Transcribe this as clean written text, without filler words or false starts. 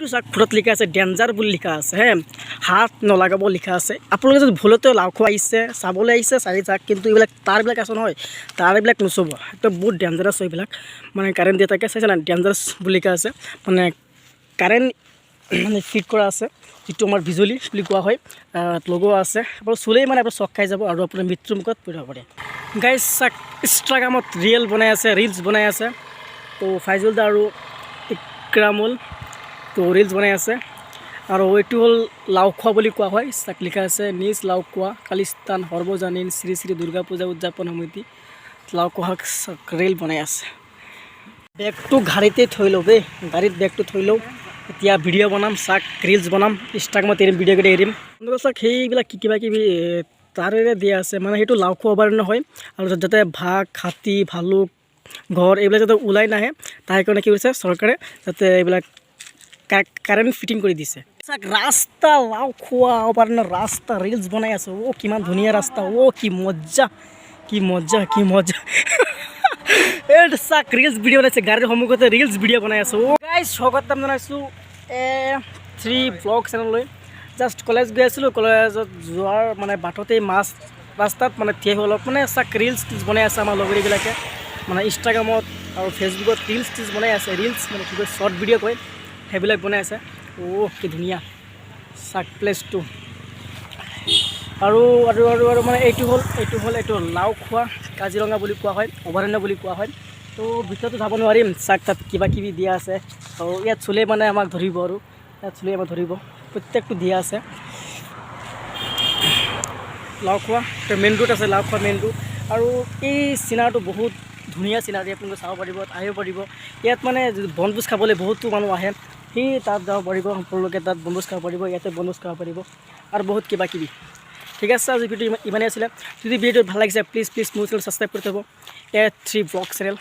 এইটো চাওক, খুঁটাত লিখা আছে, ডেঞ্জাৰ বুলি লিখা আছে হে, হাত নলগাব লিখা আছে। আপোনালোকে যদি ভুলতে লাওখোৱা আহিছে, চাবলৈ আহিছে, চাই যাওক, কিন্তু এইবিলাক তাঁৰবিলাক আছে নহয়, তাঁৰবিলাক নুচুব। একদম বহুত ডেঞ্জাৰাছ হয় এইবিলাক। মানে কাৰেণ্ট দিয়া থাকে, চাইছে নাই? ডেঞ্জাৰাছ বুলি লিখা আছে। মানে কাৰেণ্ট মানে ফিট কৰা আছে, যিটো আমাৰ বিজুলী বুলি কোৱা হয়, লগোৱা আছে। আপোনাৰ চুলেই মানে আপোনাৰ চক খাই যাব আৰু আপোনাৰ মৃত্যুৰ মুখত পৰিব পাৰে। গাইজ চাক, ইনষ্টাগ্ৰামত ৰিয়েল বনাই আছে, ৰিলচ বনাই আছে। তো ফাইজুল দা আৰু ইকৰামুল তো ৰিলচ বনাই আছে। আৰু এইটো হ'ল লাওখোৱা বুলি কোৱা হয়। তাক লিখা আছে, নিজ লাওখোৱা কালিস্তান সৰ্বজনীন শ্ৰী শ্ৰী দুৰ্গা পূজা উদযাপন সমিতি লাওখোৱা। ৰিল বনাই আছে। বেগটো গাড়ীতে থৈ লওঁ দেই, গাড়ীত বেগটো থৈ লওঁ। এতিয়া ভিডিঅ' বনাম, চাক, ৰিলচ বনাম, ইনষ্টাগ্ৰামত এৰিম, ভিডিঅ' কেইটা এৰিম। চাক, সেইবিলাক কি কিবা কিবি তাৰেৰে দিয়া আছে। মানে সেইটো লাওখোৱা অভয়াৰণ্য হয় আৰু যাতে বাঘ, হাতী, ভালুক, গঁড় এইবিলাক যাতে ওলাই নাহে, তাৰ কাৰণে কি কৰিছে চৰকাৰে, যাতে এইবিলাক কাৰেণ্ট ফিটিং কৰি দিছে। চাক, ৰাস্তা, লাওখোৱা অভয়াৰণ্য ৰাস্তা, ৰিলচ বনাই আছোঁ। অ' কিমান ধুনীয়া ৰাস্তা! অ' কি মজা, কি মজা, কি মজা! এই চাক, ৰিলচ ভিডিঅ' বনাইছে, গাড়ীৰ সন্মুখতে ৰিলচ ভিডিঅ' বনাই আছোঁ। অ' গাইজ, স্বাগতম জনাইছোঁ এ থ্ৰী ব্লগ চেনেললৈ। জাষ্ট কলেজ গৈ আছিলোঁ। কলেজত যোৱাৰ মানে বাটতেই মাছ ৰাস্তাত মানে থিয় হৈ অলপ মানে চাক, ৰিলচ টিলছ বনাই আছে আমাৰ লগৰীবিলাকে। মানে ইনষ্টাগ্ৰামত আৰু ফেচবুকত ৰিলচ টিলছ বনাই আছে। ৰিলচ মানে কি কয়, শ্বৰ্ট ভিডিঅ' কয়, সেইবিলাক বনাই আছে। অ' কি ধুনীয়া চাক প্লেচটো! আৰু আৰু আৰু আৰু মানে এইটো হ'ল এইটো লাওখোৱা কাজিৰঙা বুলি কোৱা হয়, অভয়াৰণ্য বুলি কোৱা হয়। তো ভিতৰতো যাব নোৱাৰিম। চাক, তাত কিবা কিবি দিয়া আছে আৰু ইয়াত চুলে মানে আমাক ধৰিব, আৰু ইয়াত চুলে আমাক ধৰিব। প্ৰত্যেকটো দিয়া আছে। লাওখোৱা মেইন ৰোড আছে, লাওখোৱা মেইন ৰোড। আৰু এই চিনাৰীটো বহুত ধুনীয়া চিনাৰী। আপোনালোকে চাব পাৰিব, আহিব পাৰিব। ইয়াত মানে বনভোজ খাবলৈ বহুতো মানুহ আহে। সেই তাত যাব পাৰিব আপোনালোকে, তাত বনভোজ খাব পাৰিব, ইয়াতে বনভোজ খাব পাৰিব আৰু বহুত কিবা কিবি। ঠিক আছে, আজি ভিডিঅ' ইমানেই আছিলে। যদি ভিডিঅ'টো ভাল লাগিছে, প্লিজ প্লিজ মোৰ চেনেল ছাবস্ক্ৰাইব কৰি থ'ব, এ থ্ৰী ব্লগ চেনেল।